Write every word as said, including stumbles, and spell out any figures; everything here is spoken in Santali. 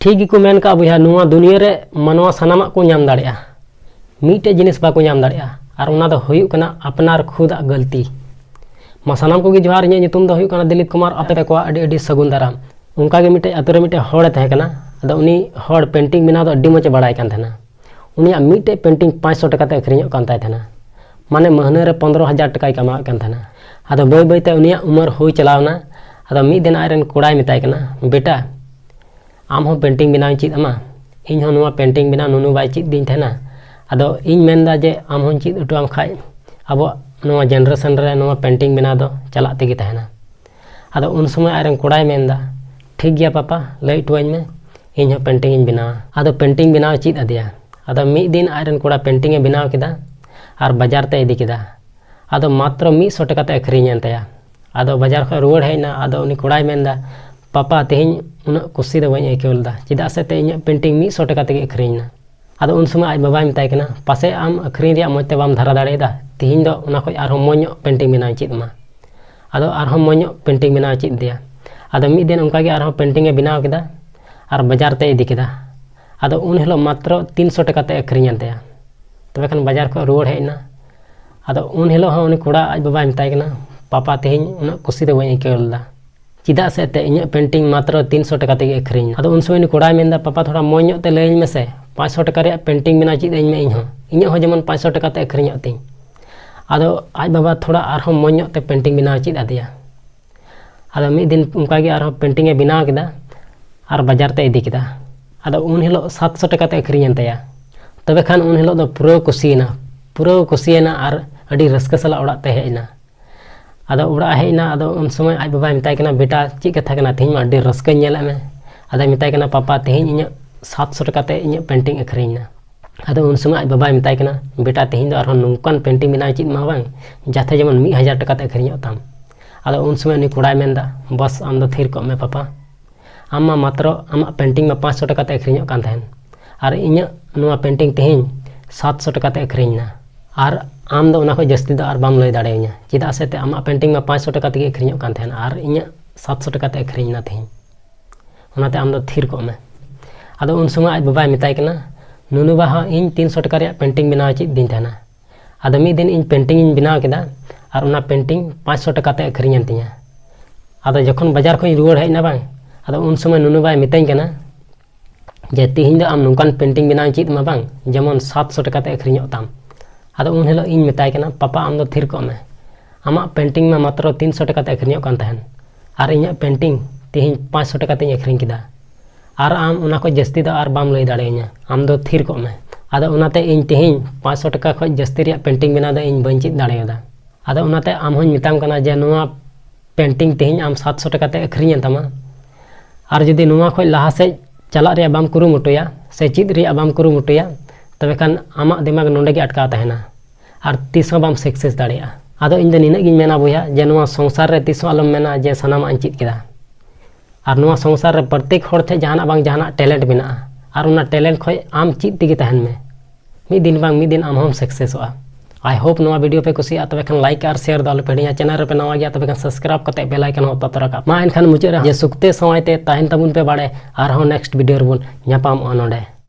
ᱴᱷᱤᱠ ᱜᱮᱠᱚ ᱢᱮᱱ ᱠᱟᱜᱼᱟ ᱵᱚᱭᱦᱟ, ᱱᱚᱣᱟ ᱫᱩᱱᱤᱭᱟᱹ ᱨᱮ ᱢᱟᱱᱣᱟ ᱥᱟᱱᱟᱢᱟᱜ ᱠᱚ ᱧᱟᱢ ᱫᱟᱲᱮᱭᱟᱜᱼᱟ, ᱢᱤᱫᱴᱮᱡ ᱡᱤᱱᱤᱥ ᱵᱟᱠᱚ ᱧᱟᱢ ᱫᱟᱲᱮᱭᱟᱜᱼᱟ, ᱟᱨ ᱚᱱᱟ ᱫᱚ ᱦᱩᱭᱩᱜ ᱠᱟᱱᱟ ᱟᱯᱱᱟᱨ ᱠᱷᱩᱫᱟᱜ ᱜᱟᱹᱞᱛᱤ᱾ ᱢᱟ ᱥᱟᱱᱟᱢ ᱠᱚᱜᱮ ᱡᱚᱦᱟᱨ, ᱤᱧᱟᱹᱜ ᱧᱩᱛᱩᱢ ᱫᱚ ᱦᱩᱭᱩᱜ ᱠᱟᱱᱟ ᱫᱤᱞᱤᱯ ᱠᱩᱢᱟᱨ, ᱟᱯᱮ ᱠᱚᱣᱟᱜ ᱟᱹᱰᱤ ᱟᱹᱰᱤ ᱥᱟᱹᱜᱩᱱ ᱫᱟᱨᱟᱢ᱾ ᱚᱱᱠᱟ ᱜᱮ ᱢᱤᱫᱴᱮᱡ ᱟᱛᱳ ᱨᱮ ᱢᱤᱫᱴᱮᱡ ᱦᱚᱲᱮ ᱛᱟᱦᱮᱸ ᱠᱟᱱᱟ᱾ ᱟᱫᱚ ᱩᱱᱤ ᱦᱚᱲ ᱯᱮᱱᱴᱤᱝ ᱵᱮᱱᱟᱣ ᱫᱚ ᱟᱹᱰᱤ ᱢᱚᱡᱽ ᱮ ᱵᱟᱲᱟᱭ ᱠᱟᱱ ᱛᱟᱦᱮᱱᱟ᱾ ᱩᱱᱤᱭᱟᱜ ᱢᱤᱫᱴᱮᱡ ᱯᱮᱱᱴᱤᱝ ᱯᱟᱸᱪᱥᱚ ᱴᱟᱠᱟ ᱛᱮ ᱟᱹᱠᱷᱨᱤᱧᱚᱜ ᱠᱟᱱ ᱛᱟᱭ ᱛᱟᱦᱮᱱᱟ, ᱢᱟᱱᱮ ᱢᱟᱹᱦᱱᱟᱹ ᱨᱮ ᱯᱚᱱᱫᱽᱨᱚ ᱦᱟᱡᱟᱨ ᱴᱟᱠᱟᱭ ᱠᱟᱢᱟᱣᱮᱫ ᱠᱟᱱ ᱛᱟᱦᱮᱱᱟ᱾ ᱟᱫᱚ ᱵᱟᱹᱭ ᱵᱟᱹᱭ ᱛᱮ ᱩᱱᱤᱭᱟᱜ ᱩᱢᱟᱹᱨ ᱦᱩᱭ ᱪᱟᱞᱟᱣ ᱮᱱᱟ᱾ ᱟᱫᱚ ᱢᱤᱫ ᱫᱤᱱ ᱟᱡᱨᱮᱱ ᱠᱚᱲᱟᱭ ᱢᱮᱛᱟᱭ ᱠᱟᱱᱟ, ᱵᱮᱴᱟ, ᱟᱢ ᱦᱚᱸ ᱯᱮᱱᱴᱤᱝ ᱵᱮᱱᱟᱣ ᱤᱧ ᱪᱮᱫ ᱟᱢᱟ᱾ ᱤᱧ ᱦᱚᱸ ᱱᱚᱣᱟ ᱯᱮᱱᱴᱤᱝ ᱵᱮᱱᱟᱣ ᱱᱩᱱᱩ ᱵᱟᱭ ᱪᱮᱫ ᱫᱤᱧ ᱛᱟᱦᱮᱱᱟ᱾ ᱟᱫᱚ ᱤᱧ ᱢᱮᱱᱫᱟ ᱡᱮ ᱟᱢ ᱦᱚᱸᱧ ᱪᱮᱫ ᱦᱚᱴᱚ ᱟᱢ ᱠᱷᱟᱡ ᱟᱵᱚᱣᱟᱜ ᱱᱚᱣᱟ ᱡᱮᱱᱟᱨᱮᱥᱚᱱ ᱨᱮ ᱱᱚᱣᱟ ᱯᱮᱱᱴᱤᱝ ᱵᱮᱱᱟᱣ ᱫᱚ ᱪᱟᱞᱟᱜ ᱛᱮᱜᱮ ᱛᱟᱦᱮᱱᱟ᱾ ᱟᱫᱚ ᱩᱱ ᱥᱚᱢᱚᱭ ᱟᱡᱨᱮᱱ ᱠᱚᱲᱟᱭ ᱢᱮᱱᱫᱟ, ᱴᱷᱤᱠ ᱜᱮᱭᱟ ᱯᱟᱯᱟ, ᱞᱟᱹᱭ ᱦᱚᱴᱚᱣᱟᱹᱧ ᱢᱮ, ᱤᱧ ᱦᱚᱸ ᱯᱮᱱᱴᱤᱝ ᱤᱧ ᱵᱮᱱᱟᱣᱟ᱾ ᱟᱫᱚ ᱯᱮᱱᱴᱤᱝ ᱵᱮᱱᱟᱣ ᱮ ᱪᱮᱫ ᱟᱫᱮᱭᱟ᱾ ᱟᱫᱚ ᱢᱤᱫ ᱫᱤᱱ ᱟᱡᱨᱮᱱ ᱠᱚᱲᱟ ᱯᱮᱱᱴᱤᱝ ᱮ ᱵᱮᱱᱟᱣ ᱠᱮᱫᱟ ᱟᱨ ᱵᱟᱡᱟᱨ ᱛᱮ ᱤᱫᱤ ᱠᱮᱫᱟ᱾ ᱟᱫᱚ ᱢᱟᱛᱨᱚ ᱢᱤᱫ ᱥᱚ ᱴᱟᱠᱟ ᱛᱮ ᱟᱹᱠᱷᱨᱤᱧ ᱮᱱ ᱛᱟᱭᱟ᱾ ᱟᱫᱚ ᱵᱟᱡᱟᱨ ᱠᱷᱚᱱ ᱨᱩᱣᱟᱹᱲ ᱦᱮᱡ ᱮᱱᱟ᱾ ᱟᱫᱚ ᱩᱱᱤ ᱠᱚᱲᱟᱭ ᱢᱮᱱᱫᱟ, ᱯᱟᱯᱟ, ᱛᱮᱦᱮᱧ ᱩᱱᱟᱹᱜ ᱠᱩᱥᱤ ᱫᱚ ᱵᱟᱹᱧ ᱟᱹᱭᱠᱟᱹᱣ ᱞᱮᱫᱟ, ᱪᱮᱫᱟᱜ ᱥᱮ ᱛᱮ ᱤᱧᱟᱹᱜ ᱯᱮᱱᱴᱤᱝ ᱢᱤᱫ ᱥᱚ ᱴᱟᱠᱟ ᱛᱮᱜᱮ ᱟᱹᱠᱷᱨᱤᱧ ᱮᱱᱟ᱾ ᱟᱫᱚ ᱩᱱ ᱥᱚᱢᱚᱭ ᱟᱡ ᱵᱟᱵᱟᱭ ᱢᱮᱛᱟᱭ ᱠᱟᱱᱟ, ᱯᱟᱥᱮᱡ ᱟᱢ ᱟᱹᱠᱷᱨᱤᱧ ᱨᱮᱭᱟᱜ ᱢᱚᱡᱽ ᱛᱮ ᱵᱟᱢ ᱫᱷᱟᱨᱟ ᱫᱟᱲᱮᱭᱟᱫᱟ, ᱛᱮᱦᱮᱧ ᱫᱚ ᱚᱱᱟ ᱠᱷᱚᱡ ᱟᱨᱦᱚᱸ ᱢᱚᱡᱽ ᱧᱚᱜ ᱯᱮᱱᱴᱤᱝ ᱵᱮᱱᱟᱣ ᱤᱧ ᱪᱮᱫ ᱟᱢᱟ᱾ ᱟᱫᱚ ᱟᱨᱦᱚᱸ ᱢᱚᱡᱽ ᱧᱚᱜ ᱯᱮᱱᱴᱤᱝ ᱵᱮᱱᱟᱣ ᱮ ᱪᱮᱫ ᱟᱫᱮᱭᱟ᱾ ᱟᱫᱚ ᱢᱤᱫ ᱫᱤᱱ ᱚᱱᱠᱟ ᱜᱮ ᱟᱨᱦᱚᱸ ᱯᱮᱱᱴᱤᱝ ᱮ ᱵᱮᱱᱟᱣ ᱠᱮᱫᱟ ᱟᱨ ᱵᱟᱡᱟᱨ ᱛᱮ ᱤᱫᱤ ᱠᱮᱫᱟ᱾ ᱟᱫᱚ ᱩᱱ ᱦᱤᱞᱳᱜ ᱢᱟᱛᱨᱚ ᱛᱤᱱ ᱥᱚ ᱴᱟᱠᱟ ᱛᱮ ᱟᱹᱠᱷᱨᱤᱧ ᱮᱱ ᱛᱟᱭᱟ᱾ ᱛᱚᱵᱮ ᱠᱷᱟᱱ ᱵᱟᱡᱟᱨ ᱠᱷᱚᱱ ᱨᱩᱣᱟᱹᱲ ᱦᱮᱡ ᱮᱱᱟ᱾ ᱟᱫᱚ ᱩᱱ ᱦᱤᱞᱳᱜ ᱦᱚᱸ ᱩᱱᱤ ᱠᱚᱲᱟ ᱟᱡ ᱵᱟᱵᱟᱭ ᱢᱮᱛᱟᱭ ᱠᱟᱱᱟ, ᱯᱟᱯᱟ, ᱛᱮᱦᱮᱧ ᱩᱱᱟᱹᱜ ᱠᱩᱥᱤ ᱫᱚ ᱵᱟᱹᱧ ᱟᱹᱭᱠᱟᱹᱣ ᱞᱮᱫᱟ, ᱪᱮᱫᱟᱜ ᱥᱮ ᱮᱱᱛᱮᱫ ᱤᱧᱟᱹᱜ ᱯᱮᱱᱴᱤᱝ ᱢᱟᱛᱨᱚ ᱛᱤᱱ ᱥᱚ ᱴᱟᱠᱟ ᱛᱮᱜᱮ ᱟᱹᱠᱷᱨᱤᱧ ᱮᱱᱟ᱾ ᱟᱫᱚ ᱩᱱ ᱥᱚᱢᱚᱭ ᱩᱱᱤ ᱠᱚᱲᱟᱭ ᱢᱮᱱᱫᱟ, ᱯᱟᱯᱟ, ᱛᱷᱚᱲᱟ ᱢᱚᱡᱽ ᱧᱚᱜ ᱛᱮ ᱞᱟᱹᱭᱟᱹᱧ ᱢᱮᱥᱮ, ᱯᱟᱸᱪ ᱥᱚ ᱴᱟᱠᱟ ᱨᱮᱭᱟᱜ ᱯᱮᱱᱴᱤᱝ ᱵᱮᱱᱟᱣ ᱪᱮᱫ ᱟᱹᱧ ᱢᱮ ᱤᱧ ᱦᱚᱸ, ᱤᱧᱟᱹᱜ ᱦᱚᱸ ᱡᱮᱢᱚᱱ ᱯᱟᱸᱪ ᱥᱚ ᱴᱟᱠᱟ ᱛᱮ ᱟᱹᱠᱷᱨᱤᱧᱚᱜ ᱛᱤᱧ᱾ ᱟᱫᱚ ᱟᱡ ᱵᱟᱵᱟ ᱛᱷᱚᱲᱟ ᱟᱨᱦᱚᱸ ᱢᱚᱡᱽ ᱧᱚᱜ ᱛᱮ ᱯᱮᱱᱴᱤᱝ ᱵᱮᱱᱟᱣ ᱪᱮᱫ ᱟᱫᱮᱭᱟ᱾ ᱟᱫᱚ ᱢᱤᱫ ᱫᱤᱱ ᱚᱱᱠᱟ ᱜᱮ ᱟᱨᱦᱚᱸ ᱯᱮᱱᱴᱤᱝ ᱮ ᱵᱮᱱᱟᱣ ᱠᱮᱫᱟ ᱟᱨ ᱵᱟᱡᱟᱨ ᱛᱮ ᱤᱫᱤ ᱠᱮᱫᱟ᱾ ᱟᱫᱚ ᱩᱱ ᱦᱤᱞᱳᱜ ᱥᱟᱛ ᱥᱚ ᱴᱟᱠᱟ ᱛᱮ ᱟᱹᱠᱷᱨᱤᱧ ᱮᱱ ᱛᱟᱭᱟ᱾ ᱛᱚᱵᱮ ᱠᱷᱟᱱ ᱩᱱ ᱦᱤᱞᱳᱜ ᱫᱚ ᱯᱩᱨᱟᱹ ᱠᱩᱥᱤᱭᱮᱱᱟ, ᱯᱩᱨᱟᱹ ᱠᱩᱥᱤᱭᱮᱱᱟ ᱟᱨ ᱟᱹᱰᱤ ᱨᱟᱹᱥᱠᱟᱹ ᱥᱟᱞᱟᱜ ᱚᱲᱟᱜ ᱛᱮ ᱦᱮᱡ ᱮᱱᱟ᱾ ᱟᱫᱚ ᱚᱲᱟᱜ ᱦᱮᱡ ᱮᱱᱟ, ᱟᱫᱚ ᱩᱱ ᱥᱚᱢᱚᱭ ᱟᱡ ᱵᱟᱵᱟᱭ ᱢᱮᱛᱟᱭ ᱠᱟᱱᱟ, ᱵᱮᱴᱟ, ᱪᱮᱫ ᱠᱟᱛᱷᱟ ᱠᱟᱱᱟ, ᱛᱮᱦᱮᱧ ᱢᱟ ᱟᱹᱰᱤ ᱨᱟᱹᱥᱠᱟᱹᱧ ᱧᱮᱞᱮᱫ ᱢᱮ᱾ ᱟᱫᱚᱭ ᱢᱮᱛᱟᱭ ᱠᱟᱱᱟ, ᱯᱟᱯᱟ, ᱛᱮᱦᱮᱧ ᱤᱧᱟᱹᱜ ᱥᱟᱛ ᱥᱚ ᱴᱟᱠᱟ ᱛᱮ ᱤᱧᱟᱹᱜ ᱯᱮᱱᱴᱤᱝ ᱟᱹᱠᱷᱨᱤᱧ ᱮᱱᱟ᱾ ᱟᱫᱚ ᱩᱱ ᱥᱚᱢᱚᱭ ᱟᱡ ᱵᱟᱵᱟᱭ ᱢᱮᱛᱟᱭ ᱠᱟᱱᱟ, ᱵᱮᱴᱟ, ᱛᱮᱦᱮᱧ ᱫᱚ ᱟᱨᱦᱚᱸ ᱱᱚᱝᱠᱟᱱ ᱯᱮᱱᱴᱤᱝ ᱵᱮᱱᱟᱣ ᱪᱮᱫ ᱢᱟ ᱵᱟᱝ, ᱡᱟᱛᱮ ᱡᱮᱢᱚᱱ ᱢᱤᱫ ᱦᱟᱡᱟᱨ ᱴᱟᱠᱟ ᱛᱮ ᱟᱹᱠᱷᱨᱤᱧᱚᱜ ᱛᱟᱢ᱾ ᱟᱫᱚ ᱩᱱ ᱥᱚᱢᱚᱭ ᱩᱱᱤ ᱠᱚᱲᱟᱭ ᱢᱮᱱᱫᱟ, ᱵᱟᱥ, ᱟᱢ ᱫᱚ ᱛᱷᱤᱨ ᱠᱚᱜ ᱢᱮ ᱯᱟᱯᱟ, ᱟᱢ ᱢᱟ ᱢᱟᱛᱨᱚ ᱟᱢᱟᱜ ᱯᱮᱱᱴᱤᱝ ᱢᱟ ᱯᱟᱸᱪ ᱥᱚ ᱴᱟᱠᱟ ᱛᱮ ᱟᱹᱠᱷᱨᱤᱧᱚᱜ ᱠᱟᱱ ᱛᱟᱦᱮᱱ, ᱟᱨ ᱤᱧᱟᱹᱜ ᱱᱚᱣᱟ ᱯᱮᱱᱴᱤᱝ ᱛᱮᱦᱮᱧ ᱥᱟᱛ ᱥᱚ ᱴᱟᱠᱟ ᱛᱮ ᱟᱹᱠᱷᱨᱤᱧ ᱮᱱᱟ, ᱟᱨ ᱟᱢ ᱫᱚ ᱚᱱᱟ ᱠᱷᱚᱱ ᱡᱟᱹᱥᱛᱤ ᱫᱚ ᱟᱨ ᱵᱟᱢ ᱞᱟᱹᱭ ᱫᱟᱲᱮᱭᱟᱹᱧᱟ, ᱪᱮᱫᱟᱜ ᱥᱮ ᱛᱮ ᱟᱢᱟᱜ ᱯᱮᱱᱴᱤᱝ ᱢᱟ ᱯᱟᱸᱪ ᱥᱚ ᱴᱟᱠᱟ ᱛᱮᱜᱮ ᱟᱹᱠᱷᱨᱤᱧᱚᱜ ᱠᱟᱱ ᱛᱟᱦᱮᱱ ᱟᱨ ᱤᱧᱟᱹᱜ ᱥᱟᱛ ᱥᱚ ᱴᱟᱠᱟ ᱛᱮ ᱟᱹᱠᱷᱨᱤᱧ ᱮᱱᱟ ᱛᱮᱦᱮᱧ᱾ ᱚᱱᱟᱛᱮ ᱟᱢ ᱫᱚ ᱛᱷᱤᱨ ᱠᱚᱜ ᱢᱮ᱾ ᱟᱫᱚ ᱩᱱ ᱥᱚᱢᱚᱭ ᱟᱡ ᱵᱟᱵᱟᱭ ᱢᱮᱛᱟᱭ ᱠᱟᱱᱟ, "ᱱᱩᱱᱩ ᱵᱟ ᱦᱚᱸ ᱤᱧ ᱛᱤᱱᱥᱚ ᱴᱟᱠᱟ ᱨᱮᱭᱟᱜ ᱯᱮᱱᱴᱤᱝ ᱵᱮᱱᱟᱣ ᱪᱮᱫ ᱫᱤᱧ ᱛᱟᱦᱮᱱᱟ᱾ ᱟᱫᱚ ᱢᱤᱫ ᱫᱤᱱ ᱤᱧ ᱯᱮᱱᱴᱤᱝ ᱤᱧ ᱵᱮᱱᱟᱣ ᱠᱮᱫᱟ ᱟᱨ ᱚᱱᱟ ᱯᱮᱱᱴᱤᱝ ᱯᱟᱸᱪᱥᱚ ᱴᱟᱠᱟ ᱛᱮ ᱟᱹᱠᱷᱨᱤᱧᱮᱱ ᱛᱤᱧᱟ᱾ ᱟᱫᱚ ᱡᱚᱠᱷᱚᱱ ᱵᱟᱡᱟᱨ ᱠᱷᱚᱱ ᱤᱧ ᱨᱩᱣᱟᱹᱲ ᱦᱮᱡ ᱮᱱᱟ ᱵᱟᱝ, ᱟᱫᱚ ᱩᱱ ᱥᱚᱢᱚᱭ ᱱᱩᱱᱩ ᱵᱟᱭ ᱢᱤᱛᱟᱹᱧ ᱠᱟᱱᱟ ᱡᱮ, 'ᱛᱤᱦᱤᱧ ᱫᱚ ᱟᱢ ᱱᱚᱝᱠᱟᱱ ᱯᱮᱱᱴᱤᱝ ᱵᱮᱱᱟᱣ ᱪᱮᱫ ᱢᱟ ᱵᱟᱝ, ᱡᱮᱢᱚᱱ ᱥᱟᱛᱥᱚ ᱴᱟᱠᱟ ᱛᱮ ᱟᱹᱠᱷᱨᱤᱧᱚᱜ ᱛᱟᱢ.' ᱟᱫᱚ ᱩᱱ ᱦᱤᱞᱳᱜ ᱤᱧ ᱢᱮᱛᱟᱭ ᱠᱟᱱᱟ, 'ᱯᱟᱯᱟ, ᱟᱢ ᱫᱚ ᱛᱷᱤᱨ ᱠᱚᱜ ᱢᱮ᱾ ᱟᱢᱟᱜ ᱯᱮᱱᱴᱤᱝ ᱢᱟ ᱢᱟᱛᱨᱚ ᱛᱤᱱᱥᱚ ᱴᱟᱠᱟ ᱛᱮ ᱟᱹᱠᱷᱨᱤᱧᱚᱜ ᱠᱟᱱ ᱛᱟᱦᱮᱱ, ᱟᱨ ᱤᱧᱟᱹᱜ ᱯᱮᱱᱴᱤᱝ ᱛᱤᱦᱤᱧ ᱯᱟᱸᱪᱥᱚ ᱴᱟᱠᱟ ᱛᱮᱧ ᱟᱹᱠᱷᱨᱤᱧ ᱠᱮᱫᱟ᱾ ᱟᱨ ᱟᱢ ᱚᱱᱟ ᱠᱷᱚᱡ ᱡᱟᱹᱥᱛᱤ ᱫᱚ ᱟᱨ ᱵᱟᱢ ᱞᱟᱹᱭ ᱫᱟᱲᱮᱭᱟᱹᱧᱟ, ᱟᱢ ᱫᱚ ᱛᱷᱤᱨ ᱠᱚᱜ ᱢᱮ.' ᱟᱫᱚ ᱚᱱᱟᱛᱮ ᱤᱧ ᱛᱤᱦᱤᱧ ᱯᱟᱸᱪᱥᱚ ᱴᱟᱠᱟ ᱠᱷᱚᱡ ᱡᱟᱹᱥᱛᱤ ᱨᱮᱭᱟᱜ ᱯᱮᱱᱴᱤᱝ ᱵᱮᱱᱟᱣ ᱫᱚ ᱤᱧ ᱵᱟᱹᱧ ᱪᱮᱫ ᱫᱟᱲᱮᱭᱟᱫᱟ᱾ ᱟᱫᱚ ᱚᱱᱟᱛᱮ ᱟᱢ ᱦᱚᱸᱧ ᱢᱮᱛᱟᱢ ᱠᱟᱱᱟ ᱡᱮ ᱱᱚᱣᱟ ᱯᱮᱱᱴᱤᱝ ᱛᱮᱦᱮᱧ ᱟᱢ ᱥᱟᱛᱥᱚ ᱴᱟᱠᱟ ᱛᱮ ᱟᱹᱠᱷᱨᱤᱧᱮᱱ ᱛᱟᱢᱟ, ᱟᱨ ᱡᱩᱫᱤ ᱱᱚᱣᱟ ᱠᱷᱚᱡ ᱞᱟᱦᱟ ᱥᱮᱫ ᱪᱟᱞᱟᱜ ᱨᱮᱭᱟᱜ ᱵᱟᱢ ᱠᱩᱨᱩᱢᱩᱴᱩᱭᱟ ᱥᱮ ᱪᱮᱫ ᱨᱮᱭᱟᱜ ᱵᱟᱢ ᱠᱩᱨᱩᱢᱩᱴᱩᱭᱟ, ᱛᱚᱵᱮ ᱠᱷᱟᱱ ᱟᱢᱟᱜ ᱫᱤᱢᱟᱜᱽ ᱱᱚᱰᱮ ᱜᱮ ᱟᱴᱠᱟᱣ ᱛᱟᱦᱮᱱᱟ, ᱟᱨ ᱛᱤᱥ ᱦᱚᱸ ᱵᱟᱢ ᱥᱟᱠᱥᱮᱥ ᱫᱟᱲᱮᱭᱟᱜᱼᱟ᱾ ᱟᱫᱚ ᱤᱧ ᱫᱚ ᱱᱤᱱᱟᱹᱜ ᱜᱤᱧ ᱢᱮᱱᱟ ᱵᱚᱭᱦᱟ, ᱡᱮ ᱱᱚᱣᱟ ᱥᱚᱝᱥᱟᱨ ᱨᱮ ᱛᱤᱥ ᱦᱚᱸ ᱟᱞᱚᱢ ᱢᱮᱱᱟ ᱡᱮ ᱥᱟᱱᱟᱢᱟᱜ ᱤᱧ ᱪᱮᱫ ᱠᱮᱫᱟ᱾ ᱟᱨ ᱱᱚᱣᱟ ᱥᱚᱝᱥᱟᱨ ᱨᱮ ᱯᱨᱚᱛᱮᱠ ᱦᱚᱲ ᱴᱷᱮᱱ ᱡᱟᱦᱟᱱᱟᱜ ᱵᱟᱝ ᱡᱟᱦᱟᱱᱟᱜ ᱴᱮᱞᱮᱱᱴ ᱢᱮᱱᱟᱜᱼᱟ, ᱟᱨ ᱚᱱᱟ ᱴᱮᱞᱮᱱᱴ ᱠᱷᱚᱡ ᱟᱢ ᱪᱮᱫ ᱛᱮᱜᱮ ᱛᱟᱦᱮᱱ ᱢᱮ᱾ ᱢᱤᱫ ᱫᱤᱱ ᱵᱟᱝ ᱢᱤᱫ ᱫᱤᱱ ᱟᱢ ᱦᱚᱸᱢ ᱥᱟᱠᱥᱮᱥᱚᱜᱼᱟ᱾ I hope ᱱᱚᱣᱟ ᱵᱷᱤᱰᱤᱭᱳ ᱯᱮ ᱠᱩᱥᱤᱭᱟᱜᱼᱟ, ᱛᱚᱵᱮ ᱠᱷᱟᱱ ᱞᱟᱭᱤᱠ ᱟᱨ ᱥᱮᱭᱟᱨ ᱫᱚ ᱟᱞᱚ ᱯᱮ ᱦᱤᱲᱤᱧᱟ᱾ ᱪᱮᱱᱮᱞ ᱨᱮᱯᱮ ᱱᱟᱣᱟ ᱜᱮᱭᱟ, ᱛᱚᱵᱮ ᱠᱷᱟᱱ ᱥᱟᱵᱥᱠᱨᱟᱭᱤᱵ ᱠᱟᱛᱮ ᱵᱮᱞ ᱟᱭᱠᱚᱱ ᱦᱚᱸ ᱚᱛᱟ ᱛᱚᱨᱟ ᱠᱟᱜ ᱢᱟ᱾ ᱮᱱᱠᱷᱟᱱ ᱢᱩᱪᱟᱹᱫ ᱨᱮ ᱡᱮ ᱥᱩᱠᱛᱮ ᱥᱟᱶᱟᱭ ᱛᱮ ᱛᱟᱦᱮᱱ ᱛᱟᱵᱚᱱ ᱯᱮ ᱵᱟᱲᱮ, ᱟᱨᱦᱚᱸ ᱱᱮᱠᱥᱴ ᱵᱷᱤᱰᱤᱭᱳ ᱨᱮᱵᱚᱱ ᱧᱟᱯᱟᱢᱚᱜᱼᱟ ᱱᱚᱰᱮ᱾